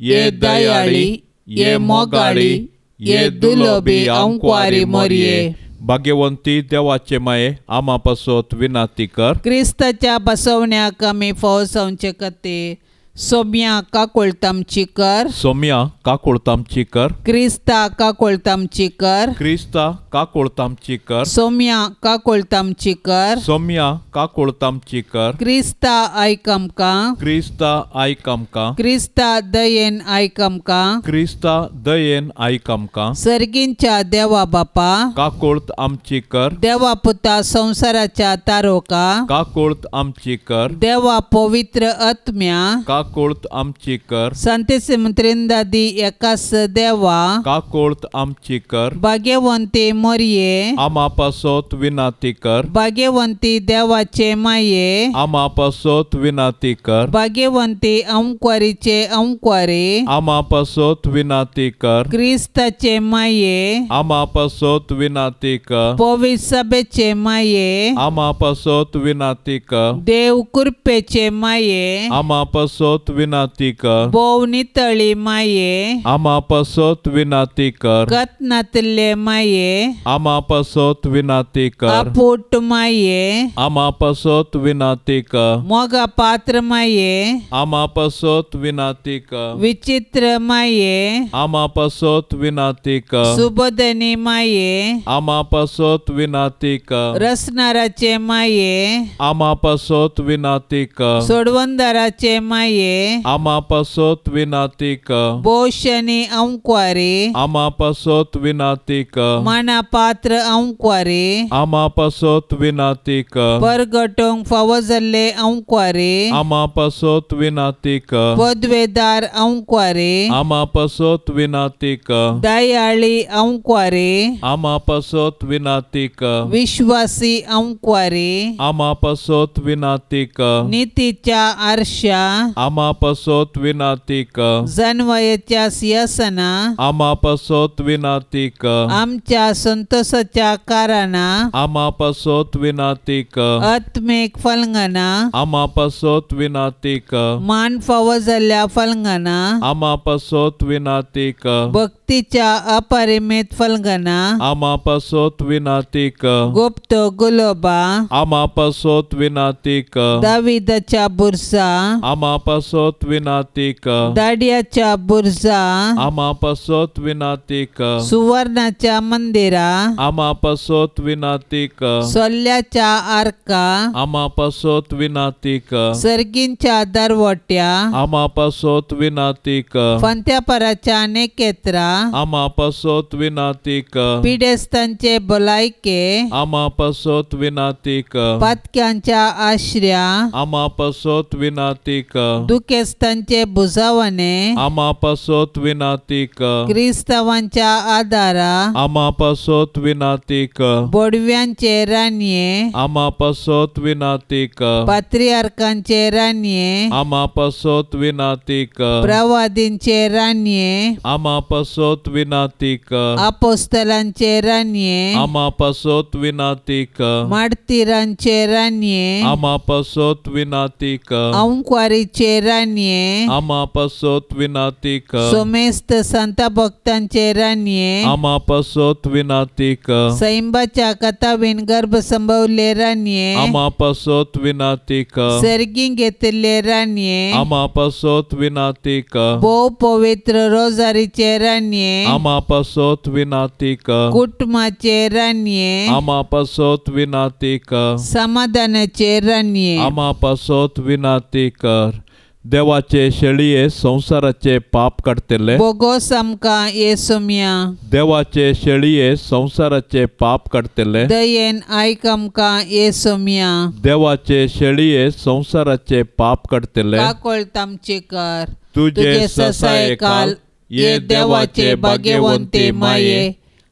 ये दयाळी, ये मोगाळी, ये दुलबी आंकवारी मरिये, भाग्यवंती देवाचे माये, आमा पासत विनंती कर. क्रिस्ताच्या बसवण्याक आमी फाव जावचे खातीर सोम्या काकुळतामची कर, सोम्या काकुळतामची कर, क्रिस्ता काकुळतामची कर, क्रिस्ता काकुळतामची कर, सोम्या काकुळतामची कर, सोम्या काकुळतामची कर, क्रिस्ता आयक आमकां, क्रिस्ता आयक आमकां, क्रिस्ता दयेन आयक आमकां, क्रिस्ता दयेन आयक आमकां. सर्गींच्या देवा बापा, काकुळत आमची कर, देवा पुता संवसाराच्या तारोका, काकुळत आमची कर, देवा पवित्र आत्म्या, काकुळत आमची कर। संतेसिम त्रिंदादी एकास देवा काकुळत आमची कर। भाग्यवंती मोरये आमा पासत विनाती कर। भाग्यवंती देवाचे माये आमा पासत विनाती कर। भाग्यवंती अंकुरीचे अंकुरी आमा पासत विनाती कर। क्रिस्ताचे माये आमा पासत विनाती कर। पवित्र सभेचे माये आमा पासत विनाती कर। देव कृपेचे माये आमा पासत विनाती कर। भोव नितळी माये आमा पासत विनाती कर। कतनातले माये आमा पासत विनाती कर। अपूट माये आमा पासत विनाती कर। मोगा पात्र माये आमा पासत विनाती कर। विचित्र माये आमा पासत विनाती कर। सुबोधनी माये आमा पासत विनाती कर। रसनाराचे माये आमा पासत विनाती कर। सोडवंदाराचे माये आमा पासत विनाती कर। बोशनी अंकुरी आमा पासत विनाती कर। माना पात्र अंकुरी आमा पासत विनाती कर। परगटोंक फावो जाल्ले अंकुरी आमा पासत विनाती कर। पदवेदार अंकुरी आमा पासत विनाती कर। दयाळी अंकुरी आमा पासत विनाती कर। विश्वासी अंकुरी आमा पासत विनाती कर। नीतीच्या आरशा आमा पासत विनाती कर। जनवयेच्या सिंहासना आमा पासत विनाती कर। आमच्या संतोषाच्या कारणां आमा पासत विनाती कर। आत्मीक फलंगना आमा पासत विनाती कर। मान फावो जाल्ल्या फलंगना आमा पासत विनाती कर। भक्तीच्या अपरिमित फलंगना आमा पासत विनाती कर। गुप्त गुलोबा आमा पासत विनाती कर। दाविदाच्या बुरसा आमा पासत विनाती कर। दाडियाच्या बुरसा आमा पासत विनाती कर। सुवर्णाच्या मंदिरा आमा पासत विनाती कर। सोल्ल्याच्या आर्का आमा पासत विनाती कर। सर्गींच्या दरवट्या आमा पासत विनाती कर। फांत्यापराच्या नेकेत्रा आमा पासत विनाती कर। पिडेस्तांचे भलायके आमा पासत विनाती कर। पातक्यांच्या आश्र्या आमा पासत विनाती कर। दुखेस्तांचे बुजावणे आमा पासत विनाती कर। क्रिस्तावांच्या आदारा आमा पासत विनाती कर। बोडव्यांचे रानये आमा पासत विनाती कर। पात्रियार्कांचे रानये आमा पासत विनाती कर। प्रवादींचे रानये आमा पासत विनाती कर। अपोस्तलांचे रानये आमा पासत विनाती कर। मार्तीरांचे रानये आमा पासत विनाती कर। अंकुरीचे रानये आमा पासत विनाती कर। सोमेस्त संत भक्तांचे रानये आमा पासत विनाती कर। सैंबाच्या कथावीन गर्भ संभवले रानये आमा पासत विनाती कर। सर्गी घेतिल्ले रानये आमा पासत विनाती कर। भोव पवित्र रोजारीचे रानये आमा पासत विनाती कर। कुटुंबाचे रानये आमा पासत विनाती कर। समाधानाचे रानये आमा पासत विनाती कर। देवाचे शेळये संवसाराचे पाप काडटले बोगोस आमकां येसोम्या। देवाचे शेळये संवसाराचे पाप काडटले दयेन आयक आमकां येसोम्या। देवाचे शेळये संवसाराचे पाप काडटले काकळत आमची कर। तुजे ससायकाल ये देवाचे भाग्यवंती माये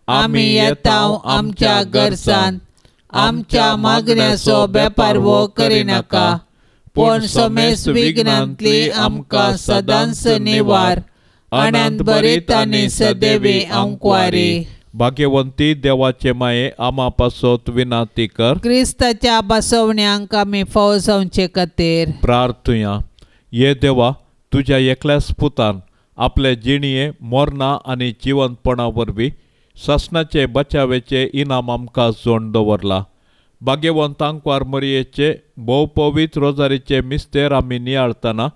आमी येता आमच्या गरजान आमच्या मागण्याचो बेपारवो करिनाका पूण समेस्त विघ्नांतली आमकां सदांच निवार। आनंद भरीत आनी सदैवी अंकुरी। भाग्यवंती देवाचे माये आमा पासत विनाती कर। क्रिस्ताच्या बसवण्यांक आमी फावो जावचे खातीर प्रार्थुया। ये देवा तुज्या एकल्याच पुतान आपले जिणये मरणा आनी जिवंतपणा वरवीं सासणाचे बचावेचे इनाम आमकां जोड दवरला। भाग्यवंत आंकवार मरयेचे भोव पवित्र रोजारीचे मिस्तेर आमी नियाळतना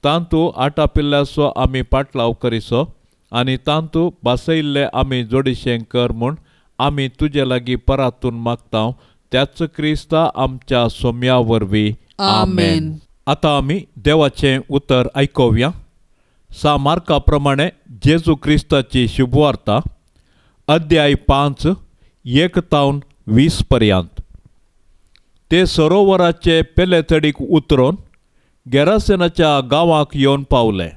तांतू आटापिल्ल्याचो आमी पाटलाव करिसो आनी तांतू भासयिल्ले आमी जोडिशें कर म्हूण आमी तुजे लागीं परातून मागता त्याच क्रिस्ता आमच्या सोम्या वरवीं आमेन। आतां आमी देवाचें उतर आयकुया। सा मार्का प्रमाणे जेजू क्रिस्ताची शुभवार्ता अध्याय 5 1 तावन 20 पर्यंत। ते सरोवराचे पेले तडीक उतरून गेरासेनाच्या गांवाक येवन पावले.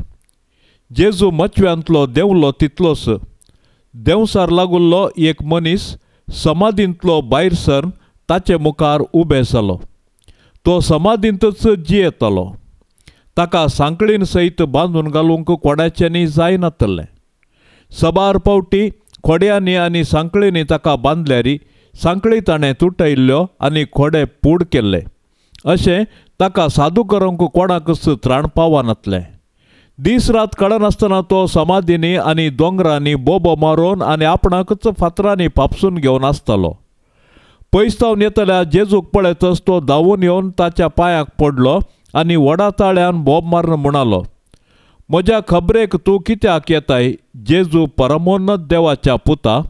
जेजू मचव्यांतलो देंवलो तितलोच देंवसार लागुल्लो एक मनीस समाधींतलो भायर सरन ताचे मुखार उबे जालो. तो समाधींतच जियेतालो. ताका सांकळीन सयत बांदून घालूंक कोणाच्यांनी जायनातलें. सबार पावटी खोड्यांनी आनी सांकळींनी ताका बांदल्यारी सांकळी ताणें तुटयल्ल्यो आनी खोडे पूड केल्ले. अशें ताका सादू करूंक कोणाकच त्राण पावनातलें. दीस रात कळनासतना तो समाधींनी आनी दोंगरांनी बोबो मारून आनी आपणाकच फातरांनी फापसून घेवन आसतालो. पयस सावन येतल्या जेजूक पळयतच तो धांवून येवन ताच्या पांयाक पडलो आनी व्हडा ताळ्यान बोब मारून म्हणालो, म्हज्या खबरेक तूं कित्याक येताय जेजू परमोन्नत देवाच्या पुता?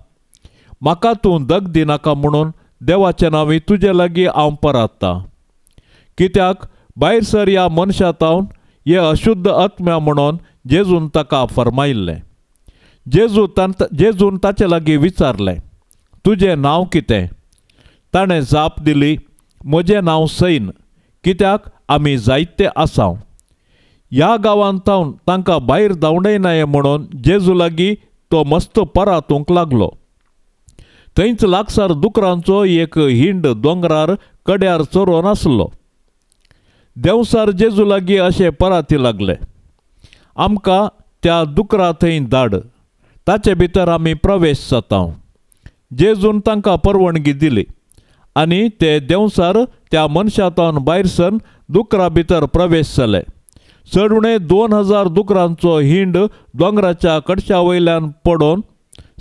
म्हाका तूं दग दिनाका म्हणून देवाच्या नांवी तुजे लागीं हांव परात्तां. कित्याक भायर सर ह्या मनशा तावन हे अशुद्ध आत्म्या म्हणून जेजून ताका फर्मायिल्लें. जेजून ताचे लागीं विचारलें, तुजें नांव कितें? ताणें जाप दिली, म्हजें नांव सैन, कित्याक आमी जायते आसाव. ह्या गांवांत तावन तांकां भायर धांवडयनाये म्हणून जेजू लागीं तो मस्त परातूंक लागलो. थंयच लागसार दुकरांचो एक हिंड दोंगरार कड्यार चरोवन आसलो. देंवसार जेजू लागीं अशें पराती लागले, आमकां त्या दुकरा थंय धाड, ताचे भितर आमी प्रवेश जाता. जेजून तांकां परवानगी दिली आनी ते देंवसार त्या मनशा तावन भायर सरन दुकरा भितर प्रवेश जाले. चड उणें 2000 दुकरांचो हिंड दोंगराच्या कडशा वयल्यान पडोवन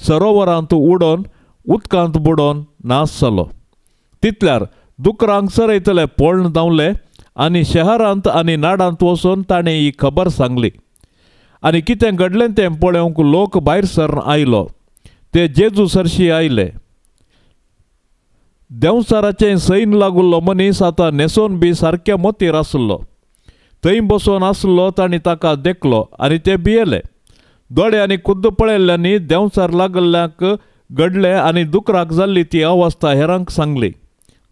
सरोवरांत उडोवन उदकांत बुडोवन नाश जालो. तितल्यार दुकरांक चरयतले पळून धांवले आनी शहरांत आनी नाडांत वचून ताणें ही खबर सांगली. आनी कितें घडलें तें पळोवंक लोक भायर सरन आयलो. ते जेजू सरशी आयले. देंवसाराचें सैन लागुल्लो मनीस आतां न्हेसोन बी सारकें मोतीर आसलो. थंय बसोन आसलो. तांणी ताका देखलो आनी ते भियेले. दोळ्यांनी खुद्द पळयल्ल्यांनी देंवसार लागल्ल्यांक घडलें आनी दुकराक जाल्ली ती अवस्था हेरांक सांगली.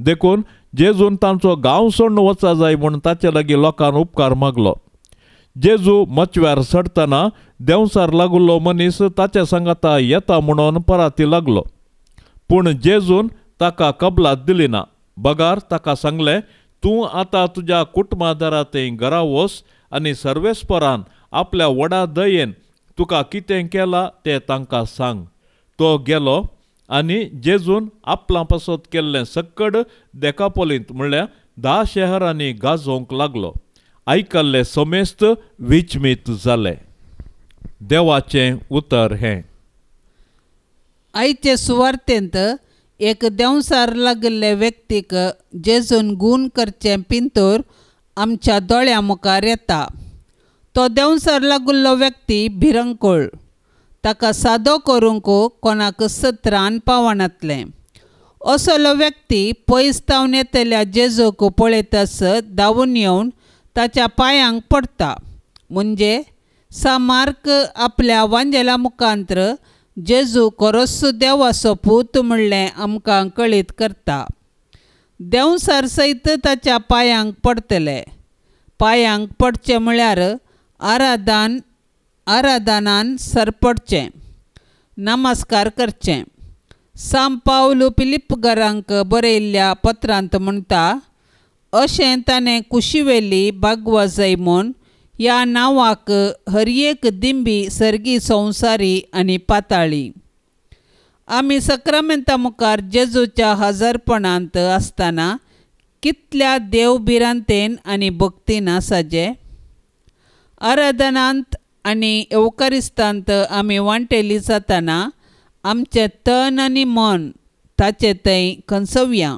देखून जेजून तांचो गांव सोडून वचा जाय म्हूण ताचे लागीं लोकान उपकार मागलो. जेजू मचव्यार चडटना देंवसार लागुल्लो मनीस ताच्या सांगाता येता म्हणून पराती लागलो. पूण जेजून ताका कबलात दिली ना. बगार ताका सांगलें, तूं आतां तुज्या कुटुंबादारा थंय घरा वच आनी सर्वेस्परान आपल्या व्हडा दयेन तुका कितें केलां तें तांकां सांग. तो गेलो आनी जेजून आपला पासत केल्लें सक्कड देकापोलींत म्हणल्यार 10 शहरांनी गाजोवंक लागलो. आयकल्ले समेस्त विचमीत जाले. देवाचें उतर हें. आयचे सुवार्तेंत एक देंवसार लागिल्ले व्यक्तीक जेजून गूण करचें पिंतूर आमच्या दोळ्यां मुखार येता. तो देंवसार लागिल्लो व्यक्ती भिरंकूळ. ताका सादो करूंक कोणाक सत्रान पावनातलें. असलो व्यक्ती पयस तावन येतल्या जेजूक पळयतच धांवून येवन ताच्या पांयांक पडटा. म्हणजे सामार्क आपल्या वांजेला मुखांत्र जेजू खरोच देवाचो पूत म्हणलें आमकां कळीत करता. देंवसार सयत ताच्या पांयांक पडटले. पांयांक पडचें म्हळ्यार आराधनान सरपडचें, नमस्कार करचें. सांव पावलू फिलिपगरांक बरयल्ल्या पत्रांत म्हणटा, अशें ताणें कुशिवेली बागवजय म्हूण ह्या नांवाक हर एक दिंबी सर्गी संवसारी आनी पाताळी. आमी सक्रामेंता मुखार जेजूच्या हजारपणांत आसतना कितल्या देव भिरांतेन आनी भक्तीन आसाजे. आराधनांत आनी येवकारिस्तांत आमी वांटेली जातना आमचें तन आनी मन ताचे थंय खंसवया.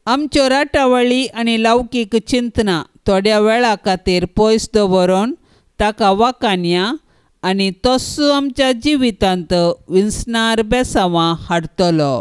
आमच्यो राटावळी आनी लौकीक चिंतना थोड्या वेळा खातीर पयस दवरून ताका वाकानया आनी तस्सो आमच्या जिवितांत विंचणार बेसांवां हाडटलो.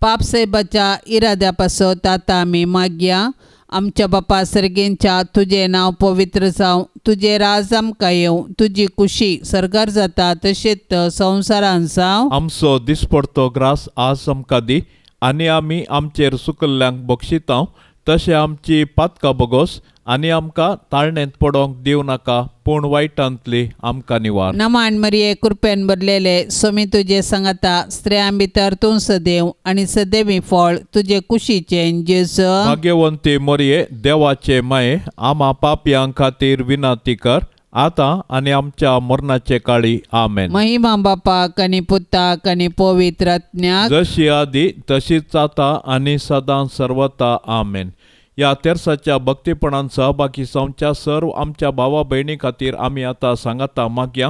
पापसाहेबाच्या इराद्या पासत आतां आमी मागया. आमच्या बापा सर्गेंच्या तुजें नांव पवित्र जावं, तुजें राज आमकां येवं, तुजी कुशी सर्गार जाता तशेंच संवसारान जावं. आमचो दिसपडतो ग्रास आज आमकां दी आनी आमी आमचेर सुकल्ल्यांक बक्षितांव तशें आमची पातकां बोगोस आनी आमकां ताळणेंत पडोंक दिवं नाका, पूण वायटांतली आमकां निवार. नमान मरिये, कृपेन भरलेले, स्वामी तुजे सांगाता, स्त्रियां भितर तूं सदैव आनी सदैवी फळ तुजे कुशीचें जेजू. भाग्यवंती मरिये, देवाचे माये, आमा पापयां खातीर विनंती कर, आतां आनी आमच्या मरणाचे काळी. आमेन. महिमा बापाक आनी पुताक आनी पवित्र आत्म्याक, जशी आदी तशीच आतां आनी सदां सर्वता. आमेन. ह्या तेर्साच्या भक्तीपणान सहभागी जावच्या सर्व आमच्या भावा भयणी खातीर आमी आतां सांगाता मागया.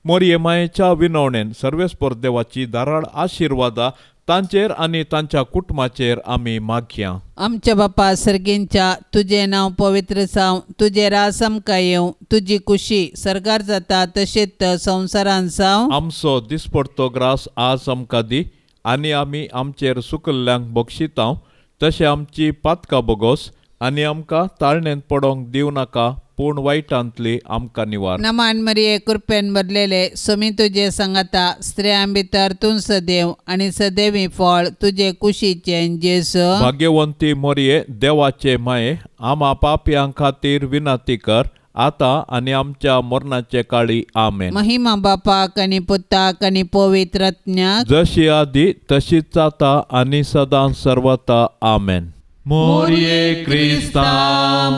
मोरये मायेच्या विनवणेन सर्वेस्पर देवाची धाराळ आशिर्वादा तांचेर आनी तांच्या कुटुंबाचेर आमी मागया. आमच्या बापा सर्गींच्या, तुजें नांव पवित्र जावं, तुजें राज आमकां येवं, तुजी कुशी सर्गार जाता तशेंच संवसारान जावं. आमचो दिसपडतो ग्रास आज आमकां दी, आनी आमी आमचेर सुकल्ल्यांक बक्षितांव तशें आमची पातकां बोगोस, आनी आमकां ताळणेंत पडोंक दिवं नाका, पूण वायटांतली आमकां निवार. नमान मरिये, कृपेन भरलेले, स्वामी तुजे सांगाता, स्त्रियां भितर तूं सदैव आनी सदैवी फळ तुजे कुशीचें जेजू. भाग्यवंती मरिये, देवाचे माये, आमा पापयां खातीर विनंती कर, आतां आनी आमच्या मरणाचे काळी. आमेन. महिमा बापाक आनी पुताक आनी पवित्र आत्म्याक, जशी आदी तशीच आतां आनी सदां सर्वता. आमेन. मोरये क्रिस्ता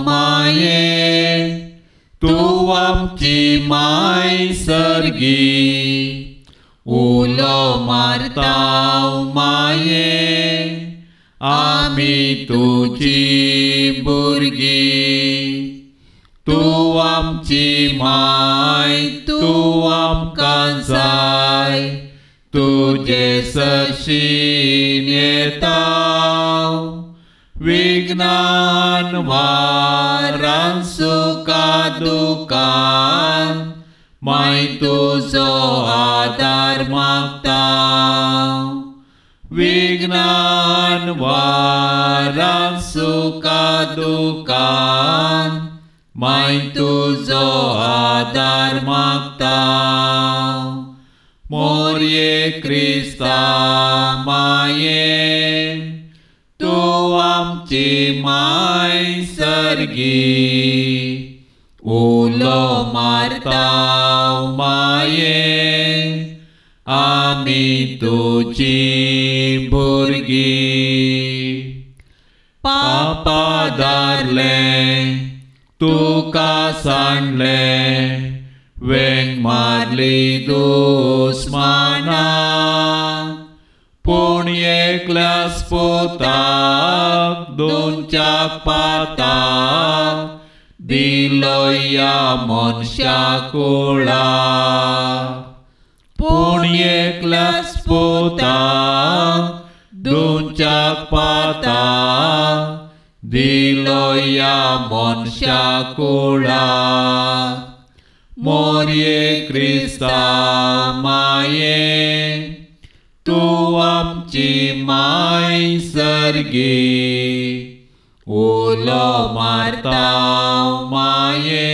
माये, तूं आमची माय सर्गी, उलो मारता माये, आमी तुजी भुरगीं. तूं आमची माय, तूं आमकां जाय, तुजे सरशीं येता, विघ्नान वारान सुखा दुखान, माय तुजो आदार मागता. विघ्नान वारान सुखा दुखान, माय तुजो आदार मागता. मोरये क्रिस्ता माये, तूं आमची माय सर्गी, उलो मारता माये, आमी तुजी भुरगीं. पापा धारलें तुका सांडलें, वेंग मारली दुस्माना, पूण एकल्याच पुताक दोनच्या पाताक दिलो ह्या मनशा कुळाक. पूण एकल्याच पुताक दोनच्या पाताक दिलो ह्या मनशा कुळाक. मोरये क्रिस्ता माये, तूं आमची माय सर्गी, उलो मारता माये,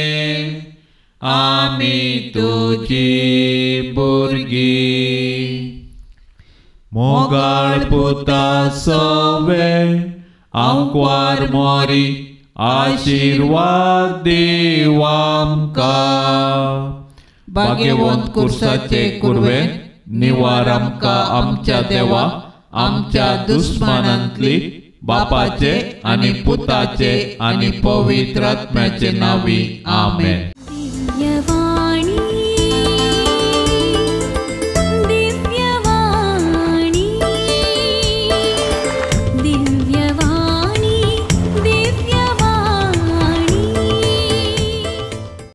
आमी तुजी भुरगीं. मोगाळ पुता सवे आंकवार मोरी, आशिर्वाद दीव आमकां. भाग्यवंत कुर्साचे कुरवे, निवार आमकां आमच्या देवा, आमच्या दुस्मानांतली, बापाचे आनी पुताचे आनी पवित्र आत्म्याचे नांवी. आमेन.